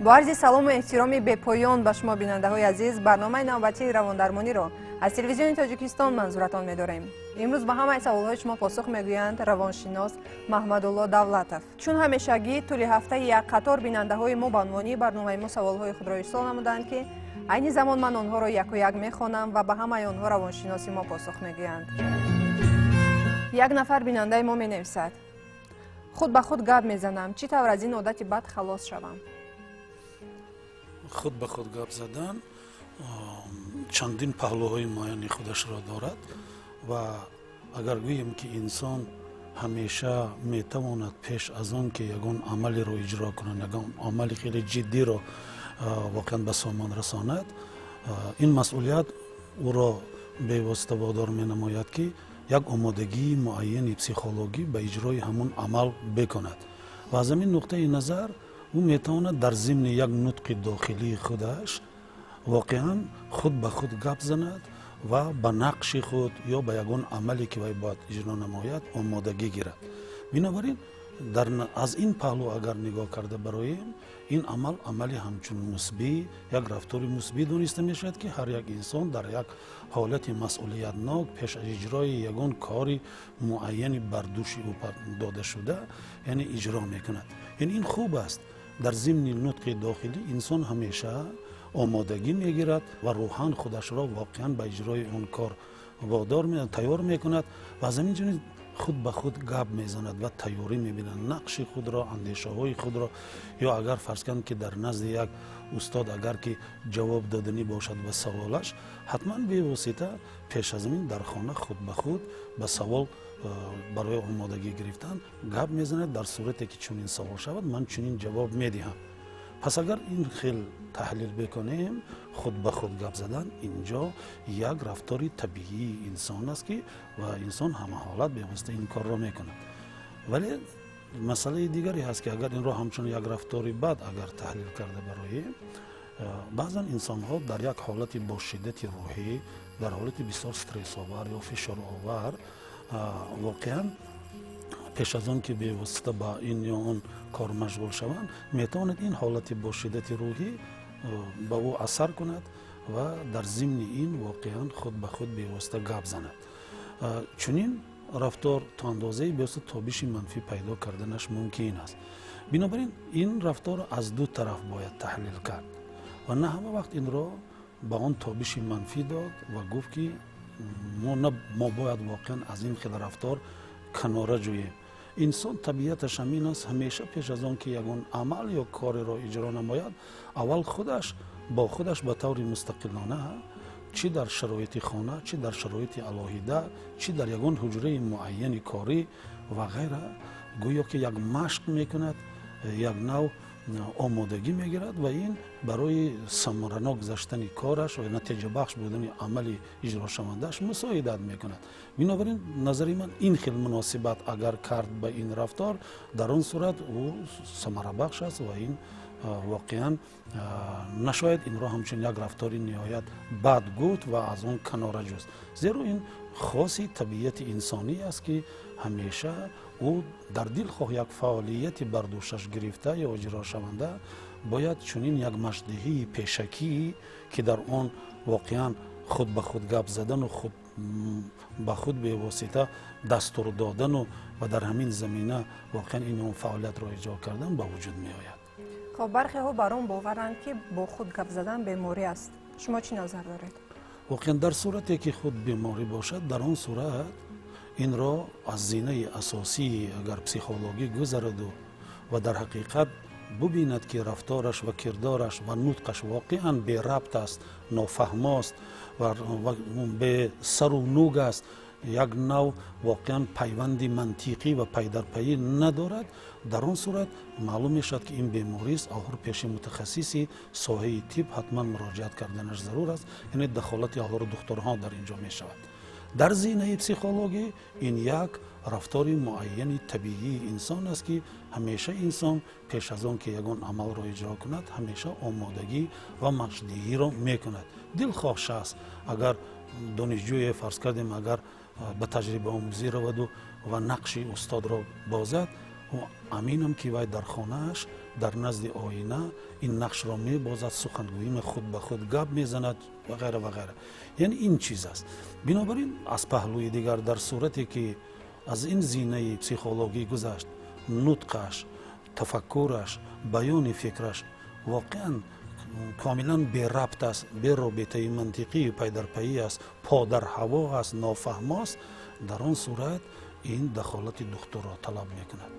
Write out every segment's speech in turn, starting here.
Бо арзи салому эҳтироми бепоён ба шумо, бинандаҳои азиз, барномаи навбатии равондармониро аз Телевизиони Тоҷикистон манзуратон медорем. Имрӯз ба ҳамаи саволҳои шумо посух мегӯянд равоншинос Маҳмадулло Давлатов. Чун ҳамешагӣ, тӯли ҳафтаи як қатор бинандаҳои мо ба унвони барномаи мо саволҳои худро ирсол намуданд, ки айни замон ман онҳоро яку як мехонам ва ба ҳамаи онҳо равоншиноси мо посух мегӯянд. Як нафар бинандаи мо менависад: «Худ ба худ гап мезанам, чӣ тавр аз ин одати бад халос шавам?» Худ ба худ гап задан чандин паҳлӯҳои муайяни худашро дорад ва агар гӯем, ки инсон ҳамеша метавонад пеш аз он ки ягон амалеро иҷро кунад, ягон амали хеле ҷиддиро воқеан ба сомон расонад, ин масъулият ӯро бевосита водор менамояд, ки як омодагии муайяни психологӣ ба иҷрои ҳамон амал бикунад. Ва аз ҳамин нуқтаи назар ӯ метавонад дар зимни як нутқи дохилии худаш воқеан худ ба худ гап занад ва ба нақши худ ё ба ягон амале, ки вай бояд иҷро намояд, омодагӣ гирад. Бинобар ин аз ин паҳлӯ агар нигоҳ карда бароем, ин амал амали ҳамчун мусбӣ, як рафтори мусбӣ дониста мешавад, ки ҳар як инсон дар як ҳолати масъулиятнок пеш аз иҷрои ягон кори муайяни бар дӯши ӯ дода шуда, яъне иҷро мекунад. Яъне ин хуб аст. Дар зимни нутқи дохилӣ инсон ҳамеша омодагӣ мегирад ва рӯҳан худашро воқеан ба иҷрои он кор водор, тайёр мекунад ва аз ҳамин ҷониб худ ба худ гап мезанад ва тайёрӣ мебинад нақши худро, андешаҳои худро. Ё агар фарз кунад, ки дар назди як устод агар ки ҷавоб доданӣ бошад ба саволаш, ҳатман бевосита пеш аз ин дар хона худ ба худ ба савол барои омодагӣ гирифтан гап мезанад: «Дар сурате ки чунин савол шавад, ман чунин ҷавоб медиҳам». Пас агар ин хел таҳлил бикунем, худ ба худ гап задан инҷо як рафтори табиии инсон аст, ки ва инсон ҳама ҳолат бевосита ин корро мекунад. Вале масъалаи дигаре ҳаст, ки агар инро ҳамчун як рафтори бад агар таҳлил карда бароем, баъзан инсонҳо дар як ҳолати бо шиддати рӯҳӣ, дар ҳолати бисёр стрессовар ё фишоровар, воқеан пеш аз он ки бевосита ба ин ё он кор машғул шаванд, метавонад ин ҳолати бо шиддати рӯҳӣ ба ӯ асар кунад ва дар зимни ин воқеан худ ба худ бевосита гап занад. Чунин рафтор то андозаи бевосита тобиши манфӣ пайдо карданаш мумкин аст. Бинобар ин ин рафторро аз ду тараф бояд таҳлил кард ва на ҳама вақт инро ба он тобиши манфӣ дод ва гуфт, ки мо бояд воқеан аз ин хел рафтор канора ҷӯем. Инсон табиаташ ҳамин аст: ҳамеша пеш аз он ки ягон амал ё кореро иҷро намояд, аввал худаш бо худаш ба таври мустақилона, чӣ дар шароити хона, чӣ дар шароити алоҳида, чӣ дар ягон ҳуҷраи муайяни корӣ ва ғайра, гӯё ки як машқ мекунад, як нав омодагӣ мегирад ва ин барои самаранок гузаштани кораш ва натиҷабахш будани амали иҷрошавандааш мусоидат мекунад. Бинобар ин назари ман, ин хел муносибат агар кард ба ин рафтор, дар он сурат ӯ самарабахш аст ва ин воқеан нашояд инро ҳамчун як рафтори ниҳоят бад гуфт ва аз он канора ҷуст, зеро ин хоси табиати инсонӣ аст, ки ҳамеша ӯ дар дилхоҳ як фаъолияти бар дӯшаш гирифта ё иҷрошаванда бояд чунин як машқдиҳии пешакӣ, ки дар он воқеан худ ба худ гап задану худ ба худ бевосита дастур додану ва дар ҳамин замина воқеан ин фаъолиятро иҷро кардан ба вуҷуд меояд. Хоб, бархеҳо бар он боваранд, ки бо худ гап задан беморӣ аст. Шумо чӣ назар доред? Воқеан, дар сурате ки худ беморӣ бошад, дар он сурат инро аз зинаи асосии агар психологӣ гузараду ва дар ҳақиқат бубинад, ки рафтораш ва кирдораш ва нутқаш воқеан берабт аст, нофаҳмост ва бесару нуг аст, як нав воқеан пайванди мантиқӣ ва пайдарпайӣ надорад, дар он сурат маълум мешавад, ки ин беморист. Охир пеши мутахассиси соҳаи тиб ҳатман муроҷиат карданаш зарур аст, яъне дахолати охиру духтурҳо дар ин ҷо мешавад. Дар зинаи психологӣ ин як рафтори муайяни табиии инсон аст, ки ҳамеша инсон пеш аз он ки ягон амалро иҷро кунад, ҳамеша омодагӣ ва машқдиҳиро мекунад. Дилхоҳ шахс агар донишҷӯе, фарз кардем, агар ба таҷрибаомӯзӣ раваду ва нақши устодро бозад, аминам, ки вай дар хонааш Дар назди оина ин нақшро мебозад, сухангӯӣ, худ ба худ гап мезанад ва ғайра ва ғайра. Яъне ин чиз аст. Бинобар ин аз паҳлӯи дигар, дар сурате ки аз ин зинаи психологӣ гузашт, нутқаш, тафаккураш, баёни фикраш воқеан комилан берабт аст, беробитаи мантиқии пайдарпайӣ аст, по дар ҳаво аст, нофаҳмост, дар он сурат ин дахолати духтурро талаб мекунад.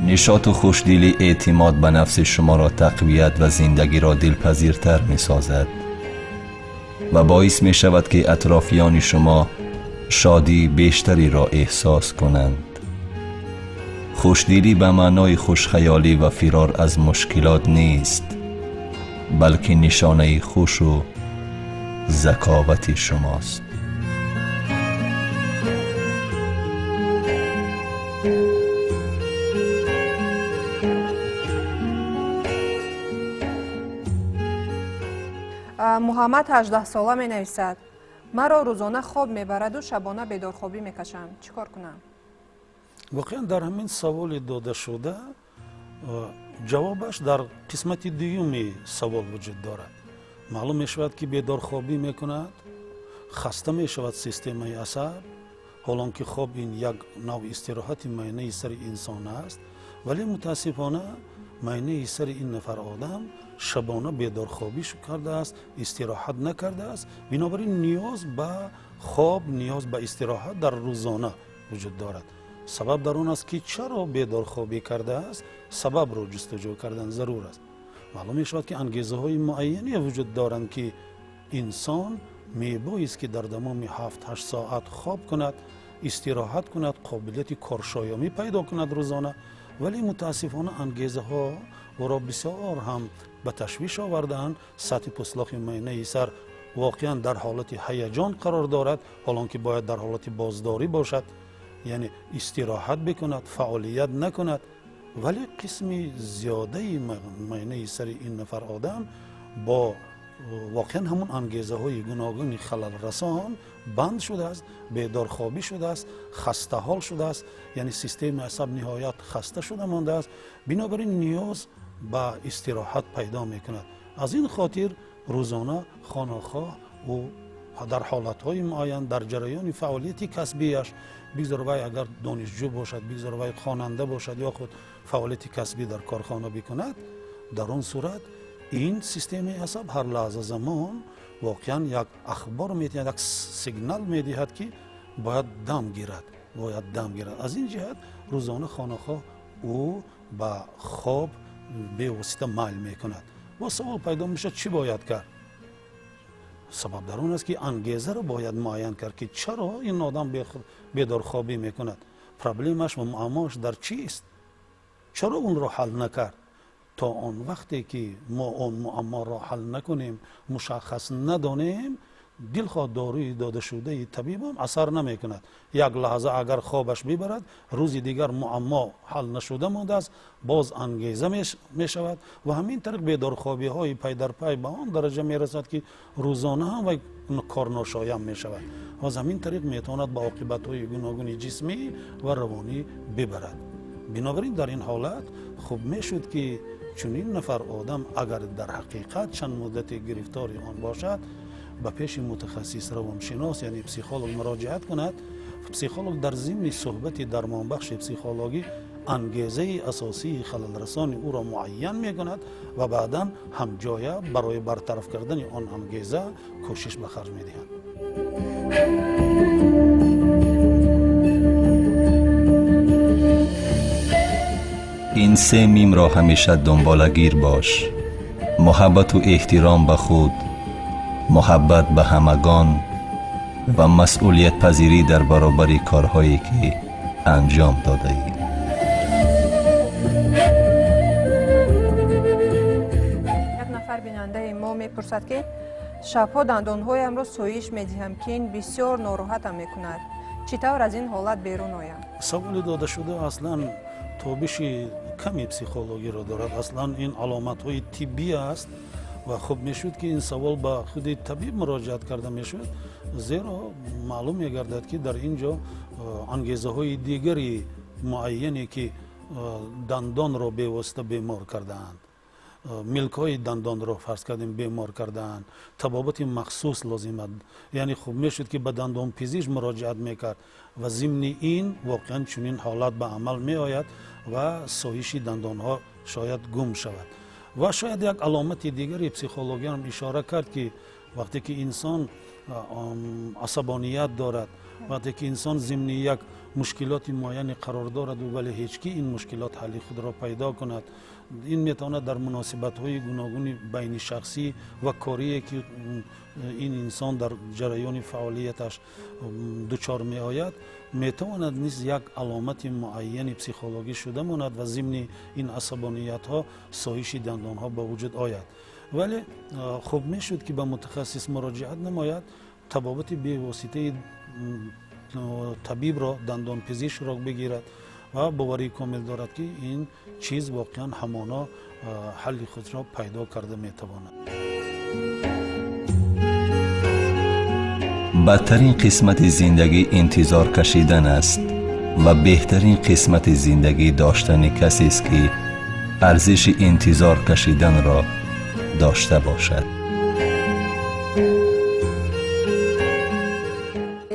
Нишоту хушдилӣ эътимод ба нафси шуморо тақвият ва зиндагиро дилпазиртар месозад ва боис мешавад, ки атрофиёни шумо шодии бештареро эҳсос кунанд. Хушдилӣ ба маънои хушхаёлӣ ва фирор аз мушкилот нест, балки нишонаи хушу заковати шумост. Муҳаммад 18сола менависад: маро рӯзона хоб мебараду шабона бедорхобӣ мекашам, чӣ кор кунам? Воқеан дар ҳамин саволи додашуда ҷавобаш дар қисмати дуюми савол вуҷуд дорад. Маълум мешавад, ки бедорхобӣ мекунад, хаста мешавад системаи асаб, ҳолон ки хоб ин як навъ истироҳати майнаи сари инсон аст, вале мутаассифона майнаи сари ин нафар одам шабона бедорхобӣ кардааст, истироҳат накардааст. Бинобар ин ниёз ба хоб, ниёз ба истироҳат дар рӯзона вуҷуд дорад. Сабаб дар он аст, ки чаро бедорхобӣ кардааст, сабабро ҷустуҷӯ кардан зарур аст. Маълум мешавад, ки ангезаҳои муайяне вуҷуд доранд, ки инсон мебоист, ки дар давоми 7-8 соат хоб кунад, истироҳат кунад, қобилияти коршоёмӣ пайдо кунад рӯзона, вале мутаассифона ангезаҳо ӯро бисёр ҳам ба ташвиш овардаанд. Сатҳи пӯслохи майнаи сар воқеан дар ҳолати ҳаяҷон қарор дорад, ҳолон ки бояд дар ҳолати боздорӣ бошад, яъне истироҳат бикунад, фаъолият накунад. Вале қисми зиёдаи майнаи сари ин нафар одам бо воқеан ҳамон ангезаҳои гуногуни халалрасон банд шудааст, бедорхобӣ шудааст, хастаҳол шудааст, яъне системаи асаб ниҳоят хаста шуда мондааст. Бинобар ин ниёз ба истироҳат пайдо мекунад. Аз ин хотир рӯзона хонахоҳ ӯ дар ҳолатҳои муайян дар ҷараёни фаъолияти касбияш, бигзор вай агар донишҷӯ бошад, бигзор вай хонанда бошад ё худ фаъолияти касбӣ дар корхона бикунад, дар он сурат ин системаи асаб ҳар лаҳза замон воқеан як ахбор медиҳад, як сигнал медиҳад, ки бояд дам гирад, бояд дам гирад. Аз ин ҷиҳат рӯзона хонахоҳ ӯ ба хоб бевосита майл мекунад. Боз савол пайдо мешавад, чӣ бояд кард? Сабаб дар он аст, ки ангезаро бояд муайян кард, ки чаро ин одам бедорхобӣ мекунад, проблемаш ва муаммоаш дар чист, чаро онро ҳал накард. То он вақте ки мо он муамморо ҳал накунем, мушаххас надонем, дилхоҳ доруи додашудаи табибам асар намекунад. Як лаҳза агар хобаш бибарад, рӯзи дигар муаммо ҳал нашуда мондааст, боз ангеза мешавад ва ҳамин тариқ бедорхобиҳои пайдарпай ба он дараҷа мерасад, ки рӯзона ҳам вай корношоям мешавад. Аз ҳамин тариқ метавонад ба оқибатҳои гуногуни ҷисмӣ ва равонӣ бибарад. Бинобар ин дар ин ҳолат хуб мешуд, ки чунин нафар одам агар дар ҳақиқат чанд муддате гирифтори он бошад, ба пеши мутахассис равоншинос, яъне психолог муроҷиат кунад. Психолог дар зимни суҳбати дармонбахши психологӣ ангезаи асосии халалрасони ӯро муайян мекунад ва баъдан ҳамҷоя барои бартараф кардани он ангеза кӯшиш ба харҷ медиҳад. Ин се мимро ҳамеша дунболагир бош: муҳаббату эҳтиром ба худ, муҳаббат ба ҳамагон ва масъулиятпазирӣ дар баробари корҳое ки анҷом додаӣ. Як нафар бинандаи мо мепурсад, ки шабҳо дандонҳоямро сӯиш медиҳам, ки ин бисёр нороҳатам мекунад. Чӣ тавр аз ин ҳолат берун оям? Саволи додашуда аслан тобиши ками психологиро дорад. Аслан ин аломатҳои тиббӣ аст Ва хуб мешуд, ки ин савол ба худи табиб муроҷиат карда мешуд, зеро маълум мегардад, ки дар ин ҷо ангезаҳои дигари муайяне, ки дандонро бевосита бемор кардаанд, милкҳои дандонро, фарз кардем, бемор кардаанд, табобати махсус лозим аст. Яъне хуб мешуд, ки ба дандонпизишк муроҷиат мекард ва зимни ин воқеан чунин ҳолат ба амал меояд ва соиши дандонҳо шояд гум шавад. Ва шояд як аломати дигари психологиям ишора кард, ки вақте ки инсон асабоният дорад, вақте ки инсон зимни як мушкилоти муайяне қарор дорад, вале ҳеҷ ки ин мушкилот ҳалли худро пайдо кунад, ин метавонад дар муносибатҳои гуногуни байни шахсӣ ва корие, ки ин инсон дар ҷараёни фаъолияташ дучор меояд, метавонад низ як аломати муайяни психологӣ шуда монад ва зимни ин асабониятҳо соиши дандонҳо ба вуҷуд ояд. Вале хуб мешуд, ки ба мутахассис муроҷиат намояд, табобати бевоситаи табибро, дандонпизишкро бигирад ва боварии комил дорад, ки ин чиз воқеан ҳамоно ҳалли худро пайдо карда метавонад. Бадтарин қисмати зиндагӣ интизор кашидан аст ва беҳтарин қисмати зиндагӣ доштани касест, ки арзиши интизор кашиданро дошта бошад.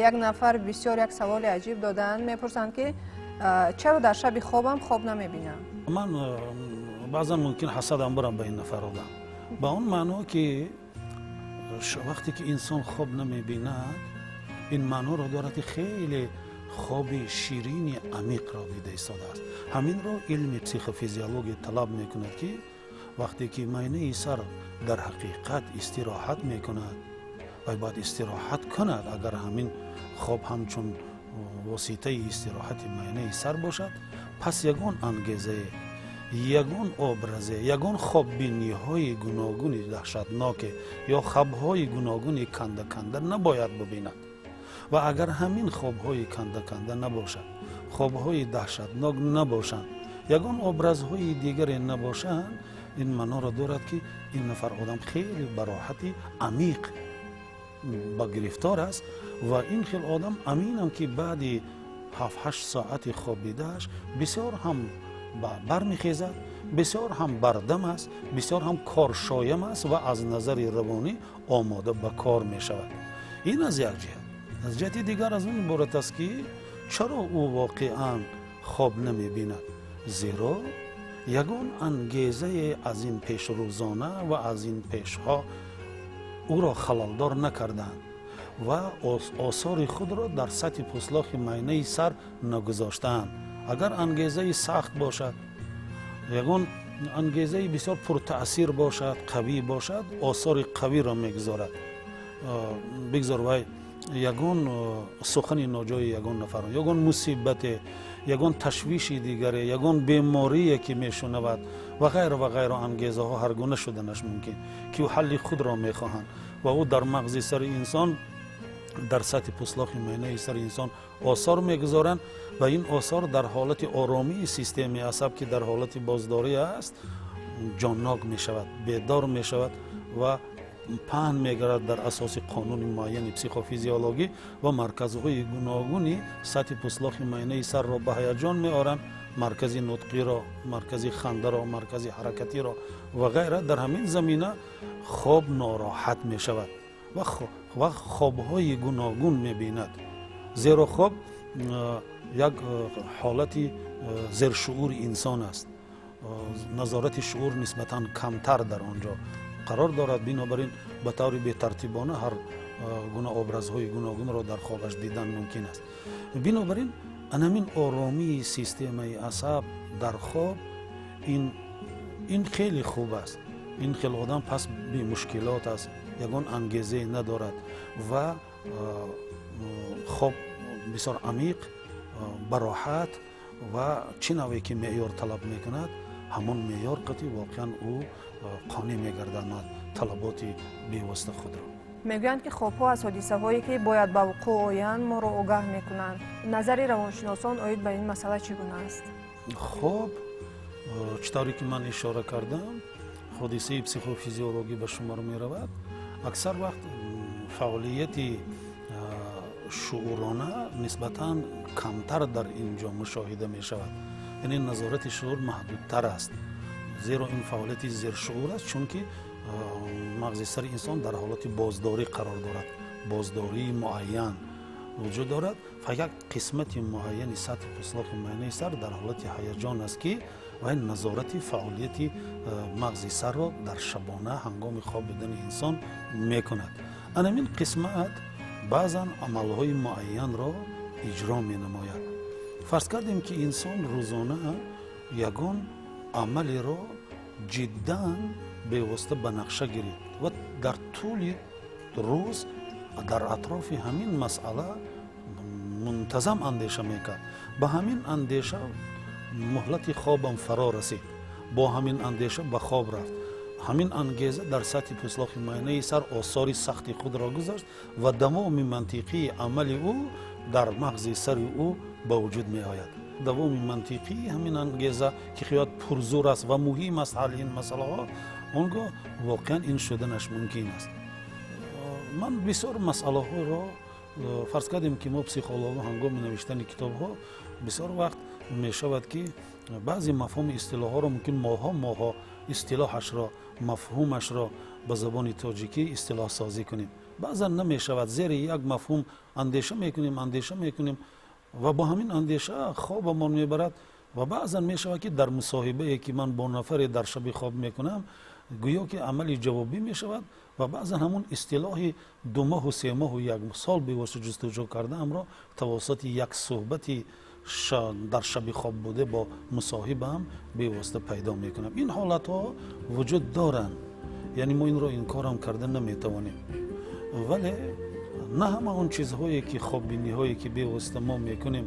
Як нафар бисёр як саволи аҷиб доданд, мепурсанд, ки чаро дар шаби хобам хоб намебинам? Ман баъзан мумкин ҳасадам бурам ба ин нафар одам, ба он маъно, ки вақте ки инсон хоб намебинад, ин маъноро дорад, ки хеле хоби ширини амиқро дида истодааст. Ҳаминро илми психофизиология талаб мекунад, ки вақте ки майнаи сар дар ҳақиқат истироҳат мекунад, вай бояд истироҳат кунад. Агар ҳамин хоб ҳамчун воситаи истироҳати майнаи сар бошад, пас ягон ангезае, ягон образе, ягон хоббиниҳои гуногуни даҳшатноке ё хабҳои гуногуни канда-канда набояд бибинад. Ва агар ҳамин хобҳои канда-канда набошад, хобҳои даҳшатнок набошанд, ягон образҳои дигаре набошанд, ин маъноро дорад, ки ин нафар одам хеле ба роҳати амиқ ба гирифтор аст. Ва ин хел одам аминам, ки баъди 7-8 соати хобидааш бисёр ҳам бармехезад, бисёр ҳам бардам аст, бисёр ҳам коршоям аст ва аз назари равонӣ омода ба кор мешавад. Ин аз як ҷиҳат. Аз ҷиҳати дигар аз он иборат аст, ки чаро ӯ воқеан хоб намебинад? Зеро ягон ангезае аз ин пешрӯзона ва аз ин пешҳо ӯро халалдор накарданд ва осори худро дар сатҳи пӯслохи майнаи сар нагузоштаанд. Агар ангезаи сахт бошад, ягон ангезаи бисёр пуртаъсир бошад, қавӣ бошад, осори қавиро мегузорад. Бигзор вай ягон сухани ноҷои ягон нафар, ягон мусибате, ягон ташвиши дигаре, ягон беморие, ки мешунавад ва ғайра ва ғайра, ангезаҳо ҳар гуна шуданаш мумкин, ки ӯ ҳалли худро мехоҳанд ва ӯ дар мағзи сари инсон, дар сатҳи пӯслохи майнаи сари инсон осор мегузоранд ва ин осор дар ҳолати оромии системаи асаб, ки дар ҳолати боздорӣ аст, ҷоннок мешавад, бедор мешавад ва паҳн мегардад дар асоси қонуни муайяни психофизиологӣ ва марказҳои гуногуни сатҳи пӯслохи майнаи сарро ба ҳаяҷон меоранд, маркази нутқиро, маркази хандаро, маркази ҳаракатиро ва ғайра. Дар ҳамин замина хоб нороҳат мешавад ва хобҳои гуногун мебинад, зеро хоб як ҳолати зершуури инсон аст. Назорати шуур нисбатан камтар дар он ҷо қарор дорад. Бинобар ин ба таври бетартибона ҳар гуна образҳои гуногунро дар хобаш дидан мумкин аст. Бинобар ин анамин оромии системаи асаб дар хоб ин хеле хуб аст. Ин хел одам пас бемушкилот аст, ягон ангезае надорад ва хоб бисёр амиқ, бароҳат ва чӣ навъе ки меъёр талаб мекунад, ҳамон меъёр қати воқеан ӯ қонеъ мегардонад талаботи бевосита худро. Мегӯянд, ки хобҳо аз ҳодисаҳое, ки бояд ба вуқӯъ оянд, моро огаҳ мекунанд. Назари равоншиносон оид ба ин масъала чӣ гуна аст? Хоб, чӣ тавре ки ман ишора кардам, Ҳодисаи психофизиологӣ ба шумор меравад, аксар вақт фаъолияти шуурона нисбатан камтар дар ин ҷо мушоҳида мешавад, яъне назорати шуур маҳдудтар аст, зеро ин фаъолияти зершуур аст, чунки мағзи сари инсон дар ҳолати боздорӣ қарор дорад, боздории муайян вуҷуд дорад ва як қисмати муайяни сатҳи пӯслоқи майнаи сар дар ҳолати ҳаяҷон аст, ки вай назорати фаъолияти мағзи сарро дар шабона ҳангоми хоб будани инсон мекунад. Анамин қисмат баъзан амалҳои муайянро иҷро менамояд. Фарз кардем, ки инсон рӯзона ягон амалеро ҷиддан бевосита ба нақша гирифт ва дар тӯли рӯз дар атрофи ҳамин масъала мунтазам андеша мекард. Ба ҳамин андеша муҳлати хобам фаро расид, бо ҳамин андеша ба хоб рафт. Ҳамин ангеза дар сатҳи пӯслоқи майнаи сар осори сахти худро гузошт ва давоми мантиқии амали ӯ дар мағзи сари ӯ ба вуҷуд меояд. Давоми мантиқии ҳамин ангеза, ки хиёт пурзур аст ва муҳим аст ҳалли ин масъалаҳо, он гоҳ воқеан ин шуданаш мумкин аст. Ман бисёр масъалаҳоро, фарз кардем, ки мо психологҳо ҳангоми навиштани китобҳо бисёр вақт мешавад, ки баъзе мафҳуми истилоҳҳоро мумкин моҳҳо моҳҳо истилоҳашро, мафҳумашро ба забони тоҷикӣ истилоҳсозӣ кунем. Баъзан намешавад, зери як мафҳум андеша мекунем, андеша мекунем ва бо ҳамин андеша хобамон мебарад. Ва баъзан мешавад, ки дар мусоҳибае, ки ман бо нафаре дар шаби хоб мекунам, гӯё ки амали ҷавобӣ мешавад ва баъзан ҳамун истилоҳи 2 моҳу 3 моҳу 1 сол бевосита ҷустуҷӯ кардаамро тавассути як суҳбати дар шаби хоб буда бо мусоҳибаам бевосита пайдо мекунам. Ин ҳолатҳо вуҷуд доранд, яъне мо инро инкорам карда наметавонем. Вале на ҳама он чизҳое ки хоббиниҳое ки бевосита мо мекунем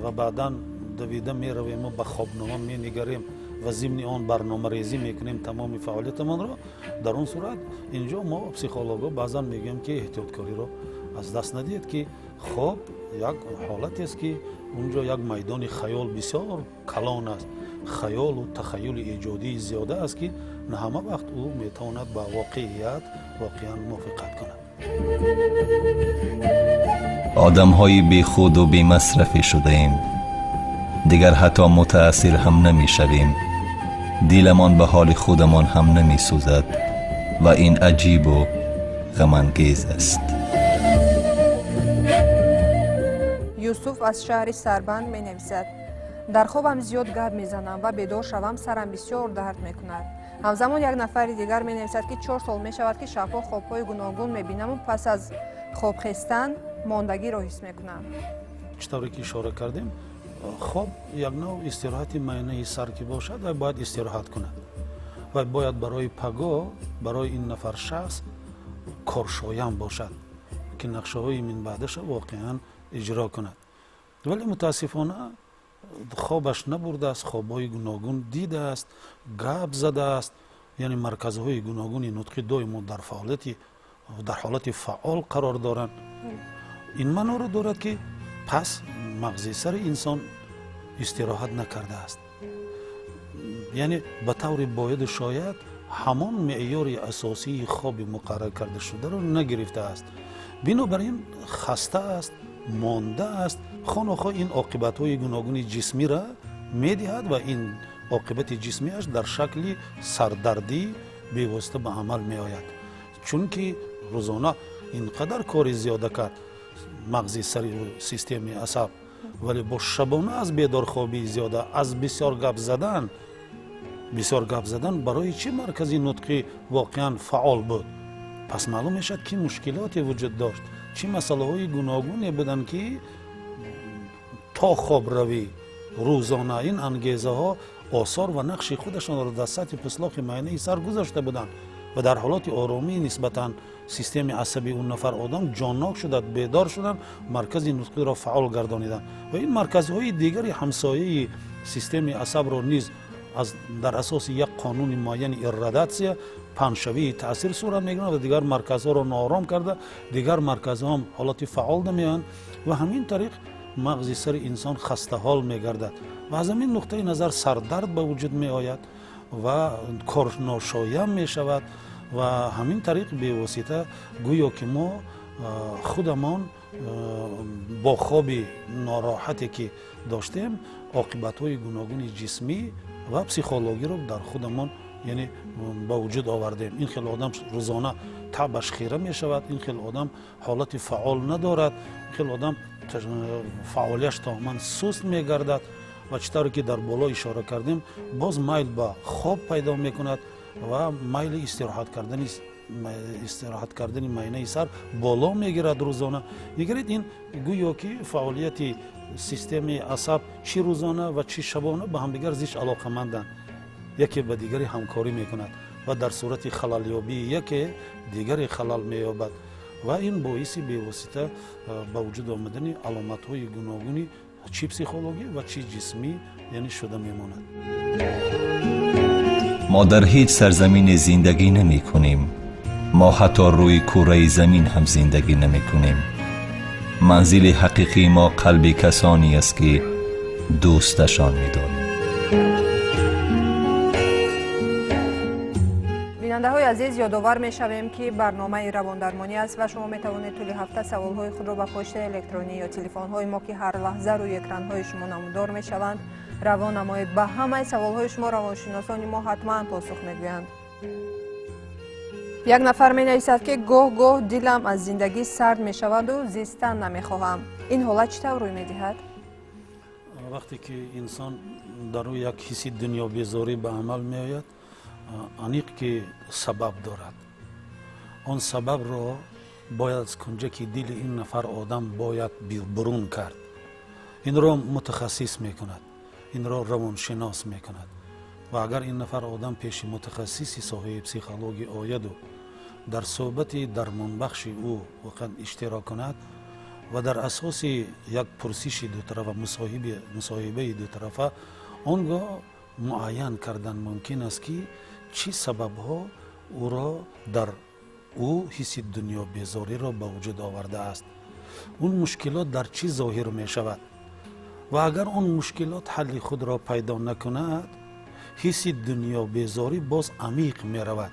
ва баъдан давида меравем ва ба хобнома менигарем ва зимни он барномарезӣ мекунем тамоми фаъолиятамонро, дар он сурат инҷо мо психологҳо баъзан мегӯем, ки эҳтиёткориро аз даст надиҳед, ки хоб як ҳолатест, ки унҷо як майдони хаёл бисёр калон аст, хаёлу тахаюли эҷодии зиёда аст, ки на ҳама вақт ӯ метавонад ба воқеият воқеан мувофиқат кунад. Одамҳои бехуду бемасрафе шудаем, дигар ҳатто мутаассир ҳам намешавем, диламон ба ҳоли худамон ҳам намесӯзад ва ин аҷибу ғамангез аст. Юсуф аз шаҳри Сарбанд менависад: дар хобам зиёд гап мезанам ва бедор шавам сарам бисёр дард мекунад. Ҳамзамон як нафари дигар менависад, ки 4 сол мешавад, ки шабҳо хобҳои гуногун мебинаму пас аз хобхестан мондагиро ҳис мекунам. Чӣ тавре ки ишора кардем, хоб як нав истироҳати майнаи сар ки бошад, вай бояд истироҳат кунад ва бояд барои пагоҳ барои ин нафар шахс коршоям бошад, ки нақшаҳои минбаъдаша воқеан иҷро кунад. Вале мутаассифона хобаш набурдааст, хобҳои гуногун дидааст, гап задааст, яъне марказҳои гуногуни нутқи доимо дар ҳолати фаъол қарор доранд. Ин маъноро дорад, ки пас мағзи сари инсон истироҳат накардааст, яъне ба таври бояду шояд ҳамон меъёри асосии хоби муқаррар карда шударо нагирифтааст. Бинобар ин хаста аст, монда аст. Хонохо ин оқибатҳои гуногуни ҷисмиро медиҳад ва ин оқибати ҷисмиаш дар шакли сардардӣ бевосита ба амал меояд, чунки рӯзона ин қадар кори зиёда кард мағзи сари системаи асаб, вале бо шабона аз бедорхобии зиёда, аз бисёр гап задан, бисёр гап задан барои чӣ маркази нутқӣ воқеан фаъол буд? Пас маълум мешавад, ки мушкилоте вуҷуд дошт, чӣ масъалаҳои гуногуне буданд, ки то хобравӣ рӯзона ин ангезаҳо осор ва нақши худашонро дар сатҳи пӯслоқи майнаи сар гузошта буданд ва дар ҳолати оромӣ нисбатан системаи асаби он нафар одам ҷоннок шудад, бедор шуданд, маркази нутқиро фаъол гардониданд ва ин марказҳои дигари ҳамсояи системаи асабро низ дар асоси як қонуни муайяни иррадатсия паҳншавии таъсир сурат мегирад ва дигар марказҳоро ноором карда, дигар марказҳо ҳам ҳолати фаъол намеоянд ва ҳамин тариқ мағзи сари инсон хастаҳол мегардад ва аз ҳамин нуқтаи назар сардард ба вуҷуд меояд. ва корношоям мешавад ва ҳамин тариқ бевосита гӯё ки мо худамон бо хоби нороҳате ки доштем оқибатҳои гуногуни ҷисмӣ ва психологиро дар худамон яъне ба вуҷуд овардем. Ин хел одам рӯзона табаш хира мешавад, ин хел одам ҳолати фаъол надорад, ин хел одам фаъолияш тамоман суст мегардад ва чӣ тавре ки дар боло ишора кардем, боз майл ба хоб пайдо мекунад ва майли истироҳат кардани майнаи сар боло мегирад рӯзона. Нигаред, ин гӯё ки фаъолияти системаи асаб чӣ рӯзона ва чӣ шабона ба ҳамдигар зич алоқаманданд, яке ба дигаре ҳамкорӣ мекунад ва дар сурати халалёбии яке дигаре халал меёбад ва ин боиси бевосита ба вуҷуд омадани аломатҳои гуногуни чӣ психологӣ ва чӣ ҷисмӣ яъне шуда мемонад. Мо дар ҳеҷ сарзамине зиндагӣ намекунем. Мо ҳатто рӯи кураи замин ҳам зиндагӣ намекунем. Манзили ҳақиқии мо қалби касоне аст, ки дӯсташон медорем. Бинандаҳои азиз, ёдовар мешавем, ки барномаи равондармонӣ аст ва шумо метавонед тӯли ҳафта саволҳои худро ба почтаи электронӣ ё телефонҳои мо, ки ҳар лаҳза рӯи экранҳои шумо намудор мешаванд, равон намоед. Ба ҳамаи саволҳои шумо равоншиносони мо ҳатман посух мегӯянд. Як нафар менависад, ки гоҳ-гоҳ дилам аз зиндагӣ сард мешаваду зистан намехоҳам. Ин ҳолат чӣ тавр рӯй медиҳад? Вақте ки инсон дар рӯи як ҳисси дунёбезорӣ ба амал меояд, аниқ ки сабаб дорад. Он сабабро бояд аз кунҷаки дили ин нафар одам бояд бурун кард. Инро мутахассис мекунад, инро равоншинос мекунад ва агар ин нафар одам пеши мутахассиси соҳаи психологӣ ояду дар суҳбати дармонбахши ӯ воқеан иштирок кунад ва дар асоси як пурсиши дутарафа, мусоҳибаи дутарафа, он гоҳ муайян кардан мумкин аст, ки чӣ сабабҳо ӯро дар ӯ ҳисси дунёбезориро ба вуҷуд овардааст, он мушкилот дар чӣ зоҳир мешавад ва агар он мушкилот ҳалли худро пайдо накунад, ҳисси дунёбезорӣ боз амиқ меравад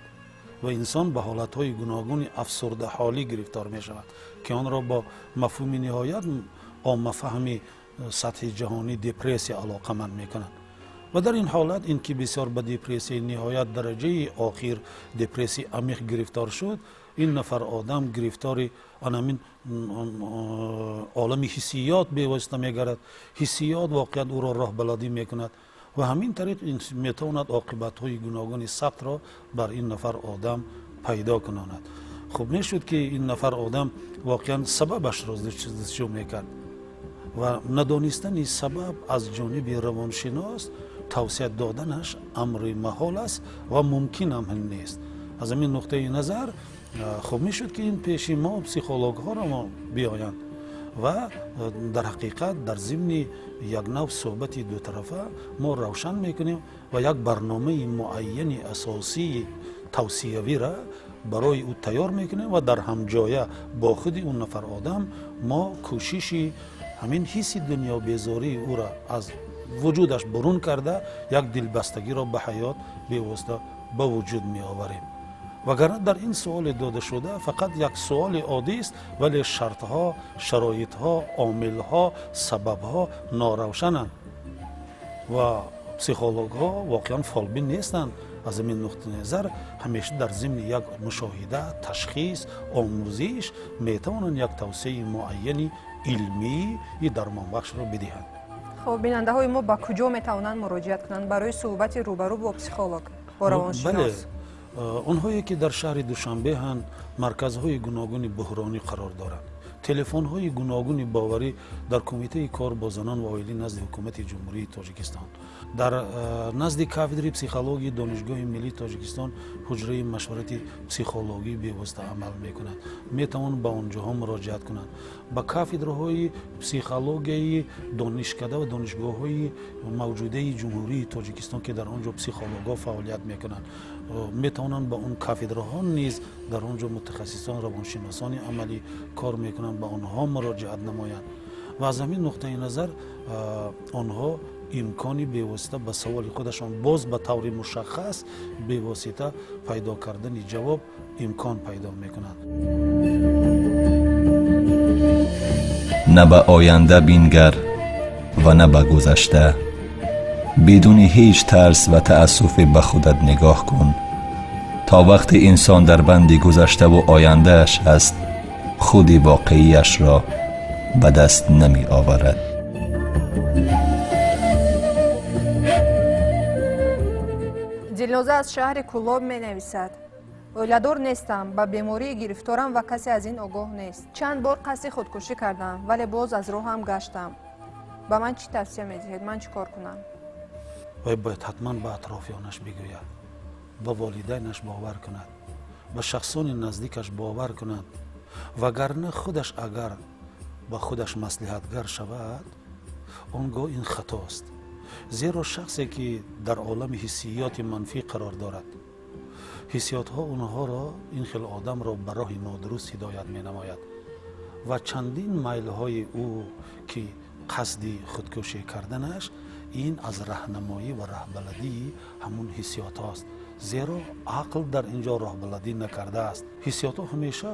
ва инсон ба ҳолатҳои гуногуни афсурдаҳолӣ гирифтор мешавад, ки онро бо мафҳуми ниҳоят оммафаҳми сатҳи ҷаҳонӣ депрессия алоқаманд мекунад. Ва дар ин ҳолат ин ки бисёр ба депрессияи ниҳоят дараҷаи охир, депрессияи амиқ гирифтор шуд, ин нафар одам гирифтори анамин олами ҳиссиёт бевосита мегардад. Ҳиссиёт воқеан ӯро роҳбаладӣ мекунад ва ҳамин тариқ метавонад оқибатҳои гуногуни сахтро бар ин нафар одам пайдо кунонад. Хуб мешуд, ки ин нафар одам воқеан сабабашро ҷустуҷӯ мекард ва надонистани сабаб аз ҷониби равоншинос тавсия доданаш амри маҳол аст ва мумкин ҳам нест. Аз ҳамин нуқтаи назар хуб мешуд, ки ин пеши мо психологҳоро биёянд ва дар ҳақиқат дар зимни як нав суҳбати дутарафа мо равшан мекунем ва як барномаи муайяни асосии тавсиявиро барои ӯ тайёр мекунем ва дар ҳамҷоя бо худи он нафар одам мо кӯшиши ҳамин ҳисси дунёбезории ӯро аз вуҷудаш бурун карда як дилбастагиро ба ҳаёт бевосита ба вуҷуд меоварем. Вагарна дар ин суоле додашуда фақат як суоли оддист, вале шартҳо, шароитҳо, омилҳо, сабабҳо норавшананд ва психологҳо воқеан фолбин нестанд. Аз ҳамин нуқтаи назар ҳамеша дар зимни як мушоҳида, ташхис, омӯзиш метавонанд як тавсияи муайяни илмии дармонбахшро бидиҳанд. Хоб, бинандаҳои мо ба куҷо метавонанд муроҷиат кунанд барои суҳбати рӯбарӯ бо психолог, бо равоншинос? Бале, онҳое ки дар шаҳри Душанбеҳанд, марказҳои гуногуни буҳронӣ қарор доранд. Телефонҳои гуногуни боварӣ дар Кумитаи кор бо занон ва оилӣ назди Ҳукумати Ҷумҳурии Тоҷикистон, дар назди кафедраи психологияи Донишгоҳи миллии Тоҷикистон ҳуҷраи машварати психологӣ бевосита амал мекунад. Метавон ба он ҷоҳо муроҷиат кунанд. Ба кафедраҳои психологияи донишкада ва донишгоҳҳои мавҷудаи Ҷумҳурии Тоҷикистон, ки дар он ҷо психологҳо фаъолият мекунанд, метавонанд ба он кафедраҳо низ дар он ҷо мутахассисон, равоншиносони амалӣ кор мекунанд, ба онҳо муроҷиат намоянд. Ва аз ҳамин нуқтаи назар онҳо Имкони бевосита ба саволи худашон боз ба таври мушаххас бевосита пайдо кардани ҷавоб имкон пайдо мекунад. На ба оянда бингар ва на ба гузашта. Бидуни ҳеҷ тарс ва таассуфе ба худат нигоҳ кун. То вақте инсон дар банди гузаштаву ояндааш аст, худи воқеияшро ба даст намеоварад. Дилноза аз шаҳри Кӯлоб менависад: оиладор нестам, ба бемории гирифторам ва касе аз ин огоҳ нест. Чанд бор қасди худкушӣ кардам, вале боз аз роҳам гаштам. Ба ман чӣ тавсия медиҳед? Ман чӣ кор кунам? Вай бояд ҳатман ба атрофиёнаш бигӯяд, ба волидайнаш бовар кунад, ба шахсони наздикаш бовар кунад. Вагарна худаш агар ба худаш маслиҳатгар шавад, он гоҳ ин хатост. Зеро шахсе ки дар олами ҳиссиёти манфӣ қарор дорад, ҳиссиётҳо онҳоро, ин хел одамро ба роҳи нодуруст ҳидоят менамояд ва чандин майлҳои ӯ ки қасди худкушӣ карданаш, ин аз раҳнамоӣ ва раҳбаладии ҳамун ҳиссиётҳост. Зеро ақл дар ин ҷо роҳбаладӣ накардааст. Ҳиссиётҳо ҳамеша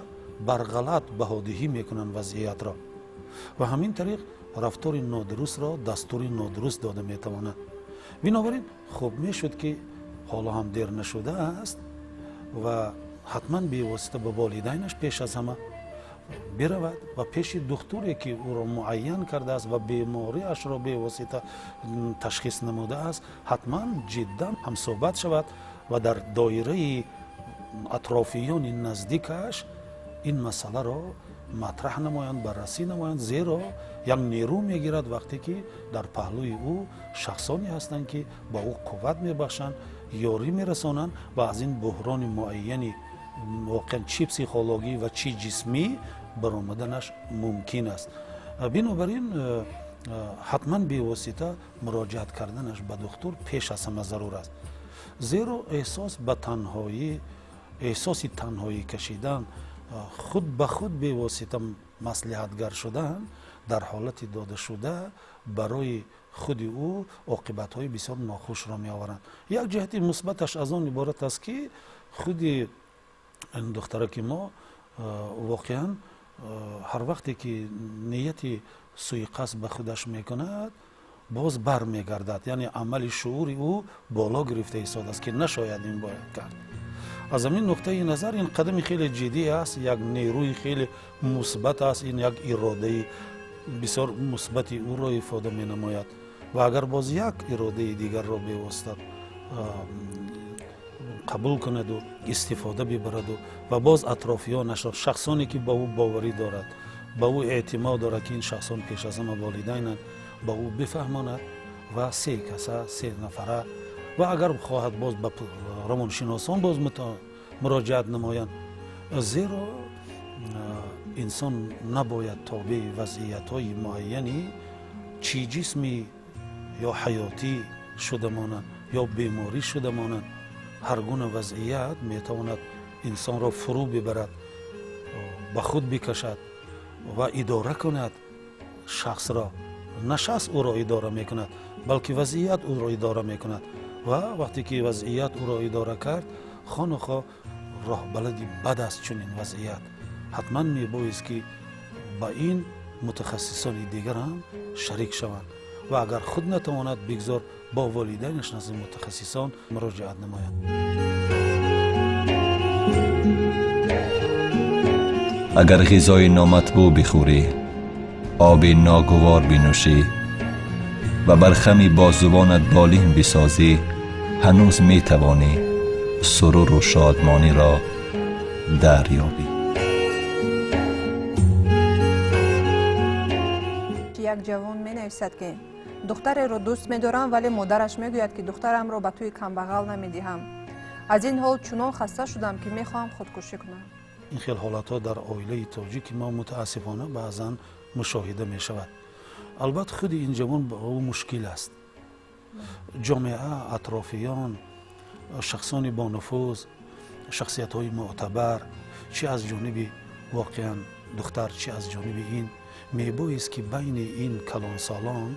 бар ғалат баҳодиҳӣ мекунанд вазъиятро ва ҳамин тариқ рафтори нодурустро дастури нодуруст дода метавонад. Бинобар ин хуб мешуд ки ҳоло ҳам дер нашудааст ва ҳатман бевосита ба волидайнаш пеш аз ҳама биравад ва пеши духтуре ки ӯро муайян кардааст ва бемориашро бевосита ташхис намудааст, ҳатман ҷиддан ҳамсӯҳбат шавад ва дар доираи атрофиёни наздикаш ин масъаларо матраҳ намоянд, баррасӣ намоянд. Зеро як нерӯ мегирад вақте ки дар паҳлӯи ӯ шахсоне ҳастанд, ки ба ӯ қувват мебахшанд, ёрӣ мерасонанд ва аз ин буҳрони муайяни воқеан чӣ психологӣ ва чӣ ҷисмӣ баромаданаш мумкин аст. Бинобар ин ҳатман бевосита муроҷиат карданаш ба духтур пеш аз ҳама зарур аст. Зеро эҳсос ба танҳоӣ, эҳсоси танҳоӣ кашидан, худ ба худ бевосита маслиҳатгар шудан дар ҳолати додашуда барои худи ӯ оқибатҳои бисёр нохушро меоваранд. Як ҷиҳати мусбаташ аз он иборат аст, ки худи духтараки мо воқеан ҳар вақте ки нияти суиқасд ба худаш мекунад, боз бармегардад. Яъне амали шуури ӯ боло гирифта истодааст, ки нашояд ин бояд кард. Аз ҳамин нуқтаи назар ин қадами хеле ҷиддӣ аст, як нерӯи хеле мусбат аст, ин як иродаи бисёр мусбати ӯро ифода менамояд. Ва агар боз як иродаи дигарро бевосита қабул кунаду истифода бибараду ва боз атрофиёнашро, шахсоне ки ба ӯ боварӣ дорад, ба ӯ эътимод дорад, ки ин шахсон пеш аз ҳама волидайнанд, ба ӯ бифаҳмонад ва се каса, се нафара, ва агар хоҳад боз ба равоншиносон боз муроҷиат намоянд. Зеро инсон набояд тобеи вазъиятҳои муайяни чӣ ҷисмӣ ё ҳаётӣ шуда монанд ё беморӣ шуда монанд. Ҳар гуна вазъият метавонад инсонро фурӯ бибарад, ба худ бикашад ва идора кунад шахсро. На шахс ӯро идора мекунад, балки вазъият ӯро идора мекунад. Ва вақте ки вазъият ӯро идора кард, хону хоҳ роҳбалади бад аст чунин вазъият. Ҳатман мебоист ки ба ин мутахассисони дигар ҳам шарик шаванд ва агар худ натавонад, бигзор бо волидайнаш назди мутахассисон муроҷиат намояд. Агар ғизои номатбӯъ бихӯрӣ, оби ногувор бинӯшӣ ва бар хами бозувонат болин бисозӣ, ҳанӯз метавонӣ суруру шодмониро дарёбӣ. Як ҷавон менависад, ки духтареро дӯст медорам, вале модараш мегӯяд, ки духтарамро ба тӯи камбағал намедиҳам. Аз ин ҳол чунон хаста шудам, ки мехоҳам худкушӣ кунам. Ин хел ҳолатҳо дар оилаи тоҷики мо мутаассифона баъзан мушоҳида мешавад. Албатта, худи ин ҷавон ба ӯ мушкил аст. Ҷомеа, атрофиён, шахсони бонуфуз, шахсиятҳои мӯътабар, чӣ аз ҷониби воқеан духтар, чӣ аз ҷониби ин, мебоист ки байни ин калонсолон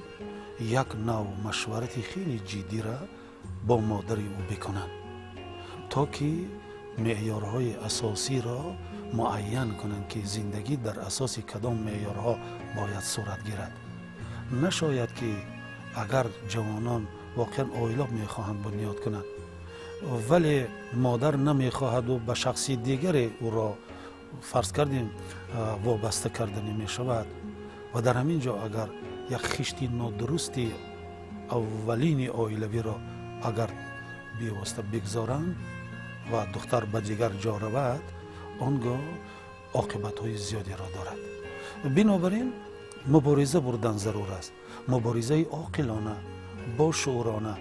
як нав машварати хеле ҷиддиро бо модари ӯ бикунанд, то ки меъёрҳои асосиро муайян кунанд, ки зиндагӣ дар асоси кадом меъёрҳо бояд сурат гирад. Нашояд ки агар ҷавонон воқеан оила мехоҳанд бунёд кунанд, вале модар намехоҳаду ба шахси дигаре ӯро фарз кардем вобаста карданӣ мешавад ва дар ҳамин ҷо агар як хишти нодурусти аввалини оилавиро агар бевосита бигзоранд ва духтар ба дигар ҷо равад, он гоҳ оқибатҳои зиёдеро дорад. Бинобар ин мубориза бурдан зарур аст, муборизаи оқилона, бошуурона,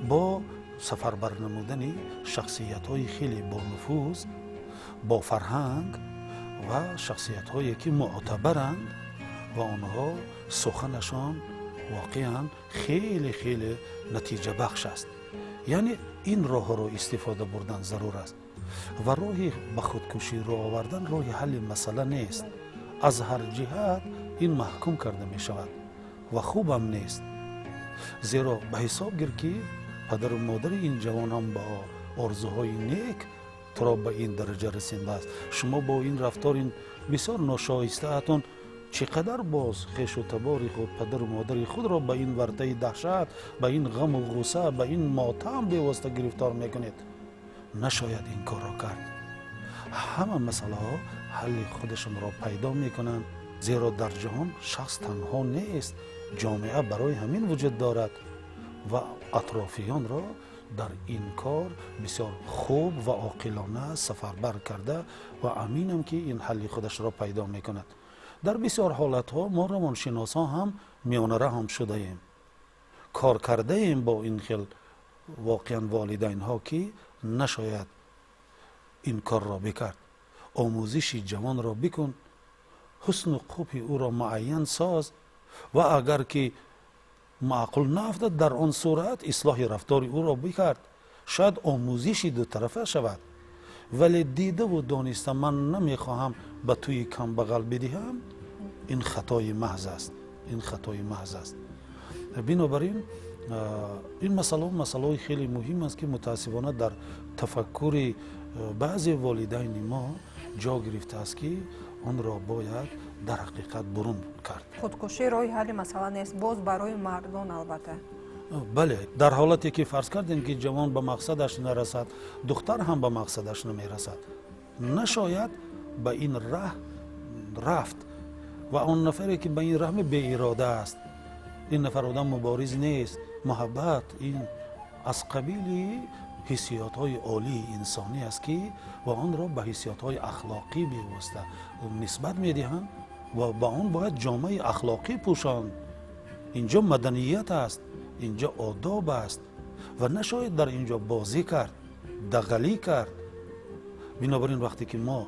бо сафарбар намудани шахсиятҳои хеле бонуфуз, бо фарҳанг ва шахсиятҳое ки муътабаранд ва онҳо суханашон воқеан хеле хеле натиҷабахш аст. Яъне ин роҳро истифода бурдан зарур аст ва роҳи ба худкушӣ роҳ овардан роҳи ҳалли масъала нест. Аз ҳар ҷиҳат ин маҳкум карда мешавад ва хубам нест, зеро ба ҳисоб гир ки падару модари ин ҷавон ҳам ба орзуҳои нек туро ба ин дараҷа расондааст. Шумо бо ин рафтори бисёр ношоистаатон чӣ қадар боз хешу табори худ, падару модари худро ба ин вартаи даҳшат, ба ин ғаму ғусса, ба ин мотам бевосита гирифтор мекунед. Нашояд ин корро кард. Ҳама масъалаҳо ҳалли худашонро пайдо мекунанд, зеро дар ҷаҳон шахс танҳо нест, ҷомеа барои ҳамин вуҷуд дорад ва атрофиёнро дар ин кор бисёр хуб ва оқилона сафарбар карда ва аминам ки ин ҳалли худашро пайдо мекунад. Дар бисёр ҳолатҳо мо равоншиносҳо ҳам миёнараҳам шудаем, кор кардаем бо ин хел воқеан волидайнҳо ки нашояд ин корро бикард. Омӯзиши ҷавонро бикун, ҳусну қубҳи ӯро муайян соз ва агар ки маъқул наафтад дар он сурат ислоҳи рафтори ӯро бикард. Шояд омӯзиши дутарафа шавад, вале дидаву дониста ман намехоҳам ба тӯи камбағал бидиҳам, ин хатои маҳз аст, ин хатои маҳз аст. Бинобар ин ин масъалаҳо масъалаҳои хеле муҳим аст ки мутаассифона дар тафаккури баъзе волидайни мо ҷо гирифтааст ки онро бояд дар ҳақиқат бурун кард. Худкушӣ роҳи ҳалли масъала нест, боз барои мардон албатта. Бале, дар ҳолате ки фарз кардем ки ҷавон ба мақсадаш нарасад, духтар ҳам ба мақсадаш намерасад, нашояд ба ин раҳ рафт ва он нафаре ки ба ин раҳ беирода аст, ин нафар одам мубориз нест. Муҳаббат ин аз қабили ҳиссиётҳои олии инсонӣ аст ки ва онро ба ҳиссиётҳои ахлоқӣ бевосита нисбат медиҳанд ва ба он бояд ҷомаи ахлоқӣ пӯшонд. Инҷо маданият аст, инҷо одоб аст ва нашояд дар инҷо бозӣ кард, дағалӣ кард. Бинобар ин вақте ки мо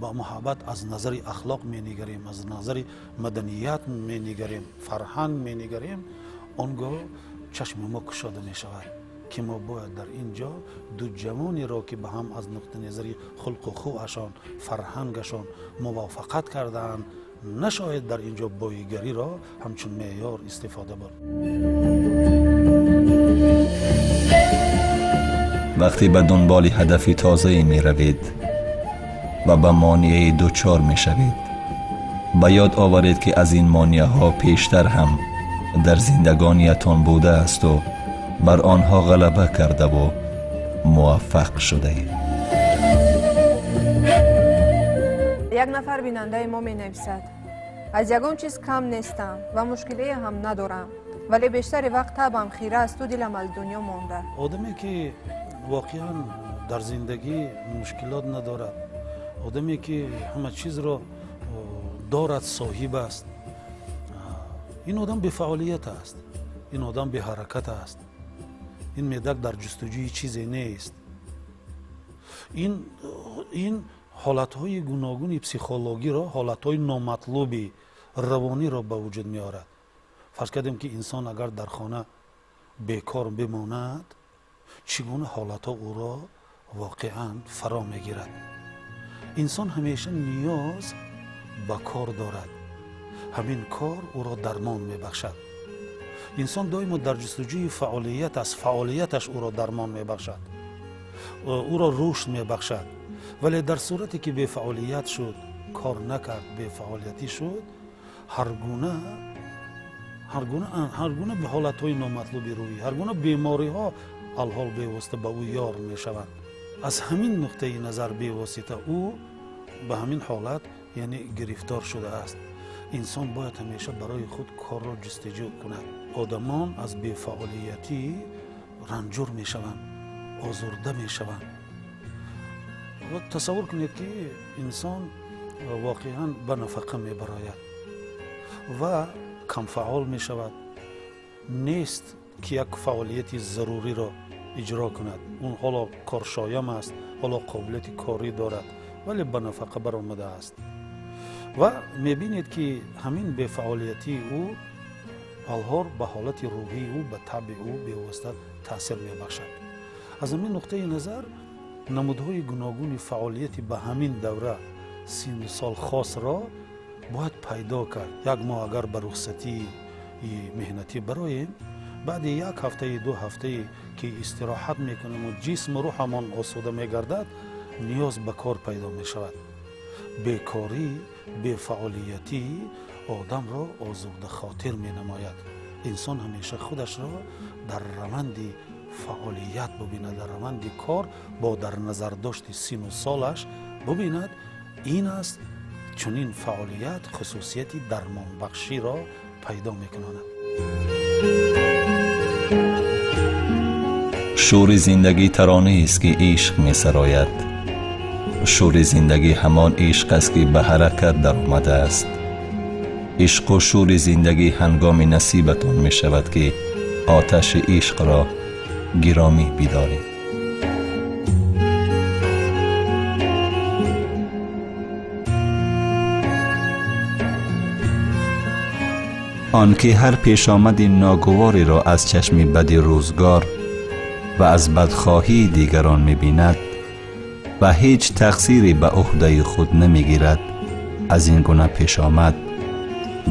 ба муҳаббат аз назари ахлоқ менигарем, аз назари маданият менигарем, фарҳанг менигарем, он гоҳ чашми мо кушода мешавад ки мо бояд дар ин ҷо ду ҷавонеро ки ба ҳам аз нуқтаи назари хулқу хӯашон, фарҳангашон мувофиқат кардаанд, нашояд дар ин ҷо боигариро ҳамчун меъёр истифода бурд. Вақте ба дунболи ҳадафи тозае меравед ва ба монеаи дучор мешавед, ба ёд оваред ки аз ин монеаҳо пештар ҳам дар зиндагониятон будаасту бар онҳо ғалаба кардаву муваффақ шудаед. Як нафар бинандаи мо менависад: аз ягон чиз кам нестам ва мушкилие ҳам надорам, вале бештари вақт табам хира асту дилам аз дунё монда. Одаме ки воқеан дар зиндагӣ мушкилот надорад, одаме ки ҳама чизро дорад, соҳиб аст, ин одам бефаъолият аст, ин одам беҳаракат аст, ин медак дар ҷустуҷӯи чизе нест. Ин ҳолатҳои гуногуни психологиро, ҳолатҳои номатлуби равониро ба вуҷуд меорад. Фарз кардем ки инсон агар дар хона бекор бимонад, чӣ гуна ҳолатҳо ӯро воқеан фаро мегирад. Инсон ҳамеша ниёз ба кор дорад, ҳамин кор ӯро дармон мебахшад. Инсон доимо дар ҷустуҷӯи фаъолият аст, фаъолияташ ӯро дармон мебахшад, ӯро рушд мебахшад. Вале дар сурате ки бефаъолият шуд, кор накард, бефаъолиятӣ шуд, ҳар гуна ҳолатҳои номатлуби рӯҳӣ, ҳар гуна бемориҳо алҳол бевосита ба ӯ ёр мешаванд. Аз ҳамин нуқтаи назар бевосита ӯ ба ҳамин ҳолат яъне гирифтор шудааст. Инсон бояд ҳамеша барои худ корро ҷустуҷӯ кунад. Одамон аз бефаъолиятӣ ранҷур мешаванд, озурда мешаванд. Ва тасаввур кунед, ки инсон воқеан ба нафақа мебарояд ва камфаъол мешавад. Нест ки як фаъолияти заруриро иҷро кунад. Он ҳоло коршоям аст, ҳоло қобилияти корӣ дорад, вале ба нафақа баромадааст. Ва мебинед, ки ҳамин бефаъолиятии ӯ алҳор ба ҳолати рӯҳии ӯ, ба табъи ӯ бевосита таъсир мебахшад. Аз ҳамин нуқтаи назар намудҳои гуногуни фаъолияти ба ҳамин давра синну сол хосро бояд пайдо кард. Як моҳ агар ба рухсатии меҳнатӣ бароем, баъди як ҳафтаи ду ҳафтае ки истироҳат мекунем ва ҷисму рӯҳамон осуда мегардад, ниёз ба кор пайдо мешавад. Бекорӣ, бефаъолиятӣ одамро озурдахотир менамояд. Инсон ҳамеша худашро дар раванди фаъолият бубинад, дар раванди кор бо дар назардошти сину солаш бубинад. Ин аст чунин фаъолият хусусияти дармонбахширо пайдо мекунад. Шури зиндагӣ таронест, ки ишқ месарояд. Шури зиндагӣ ҳамон ишқ аст, ки ба ҳаракат даромадааст. Ишқу шури зиндагӣ ҳангоми насибатон мешавад, ки оташи ишқро гиромӣ бидоред. Он ки ҳар пешомади ногувориро аз чашми бади рӯзгор ва аз бадхоҳии дигарон мебинад ва ҳеҷ тақсире ба ӯҳдаи худ намегирад, аз ин гуна пешомад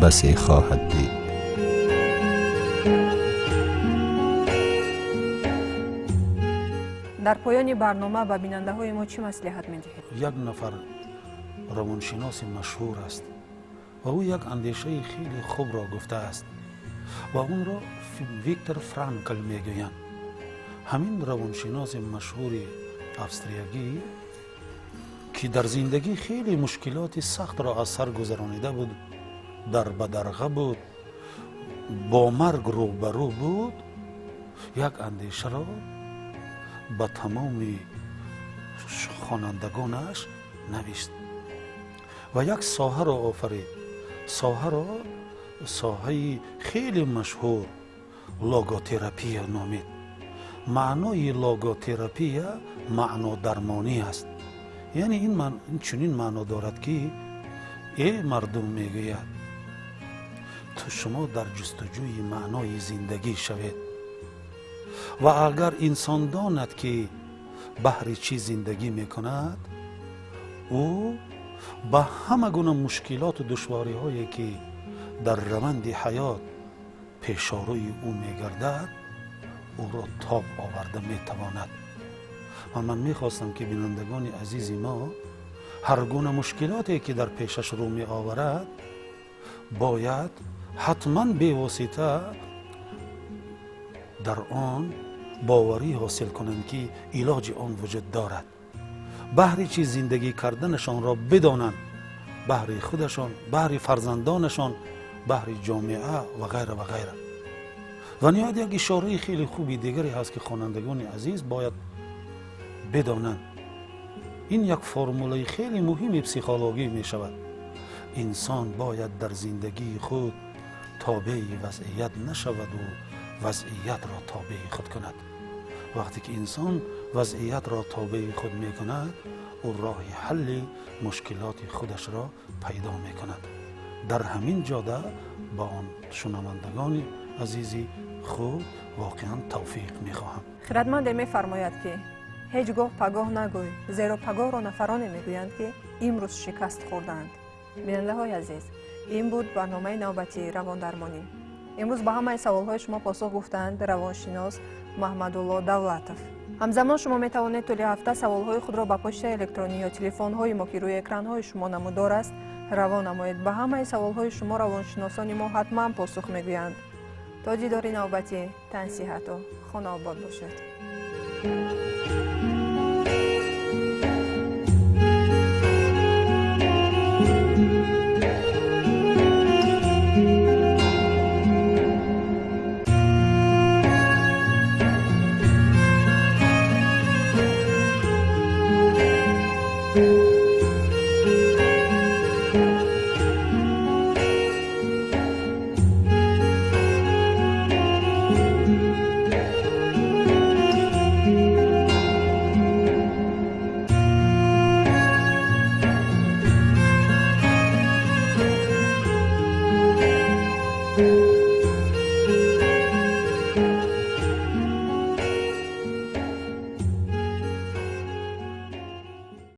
басе хоҳад дид. Дар поёни барнома ба бинандаҳои мо чӣ маслиҳат медиҳед? Як нафар равоншиноси машҳур аст ва ӯ як андешаи хеле хубро гуфтааст ва онро Виктор Франкл мегӯянд. Ҳамин равоншиноси машҳури австриягӣ, ки дар зиндагӣ хеле мушкилоти сахтро аз сар гузаронида буд, дар бадарға буд, бо марг рӯбарӯ буд, як андешаро ба тамоми хонандагонаш навишт ва як соҳаро офарид. Соҳаро соҳаи хеле машҳур логотерапия номид. Маънои логотерапия маънодармонӣ аст. Яъне ин чунин маъно дорад, ки э мардум, мегӯяд, ту шумо дар ҷустуҷӯи маънои зиндагӣ шавед ва агар инсон донад, ки баҳри чӣ зиндагӣ мекунад, ӯ ба ҳама гуна мушкилоту душвориҳое, ки дар раванди ҳаёт пешорӯи ӯ мегардад, ӯро тоб оварда метавонад. Ва ман мехостам, ки бинандагони азизи мо ҳар гуна мушкилоте, ки дар пешаш рӯ меоварад, бояд ҳатман бевосита дар он боварӣ ҳосил кунанд, ки илоҷи он вуҷуд дорад. Баҳри чӣ зиндагӣ карданашонро бидонанд, баҳри худашон, баҳри фарзандонашон, баҳри ҷомеа ва ғайра ва ғайра. Ва ниҳоят як ишораи хеле хуби дигаре ҳаст, ки хонандагони азиз бояд бидонанд. Ин як формулаи хеле муҳими психологӣ мешавад. Инсон бояд дар зиндагии худ тобеи вазъият нашаваду вазъиятро тобеи худ кунад. Вақте ки инсон вазъиятро тобеи худ мекунад, ӯ роҳи ҳалли мушкилоти худашро пайдо мекунад. Дар ҳамин ҷода ба он шунавандагони азизи худ воқеан тавфиқ мехоҳам. Хиратманде мефармояд, ки ҳеҷ гоҳ пагоҳ нагӯй, зеро пагоҳро нафароне мегӯянд, ки имрӯз шикаст хӯрдаанд. Бинандаҳои азиз, ин буд барномаи навбатии равондармонӣ. Имрӯз ба ҳамаи саволҳои шумо посух гуфтанд равоншинос Маҳмадулло Давлатов. Ҳамзамон шумо метавонед тӯли ҳафта саволҳои худро ба почтаи электронӣ ё телефонҳои мо, ки рӯи экранҳои шумо намудор аст, равон намоед. Ба ҳамаи саволҳои шумо равоншиносони мо ҳатман посух мегӯянд. То дидори навбатӣ тансиҳату хонаобод бошед.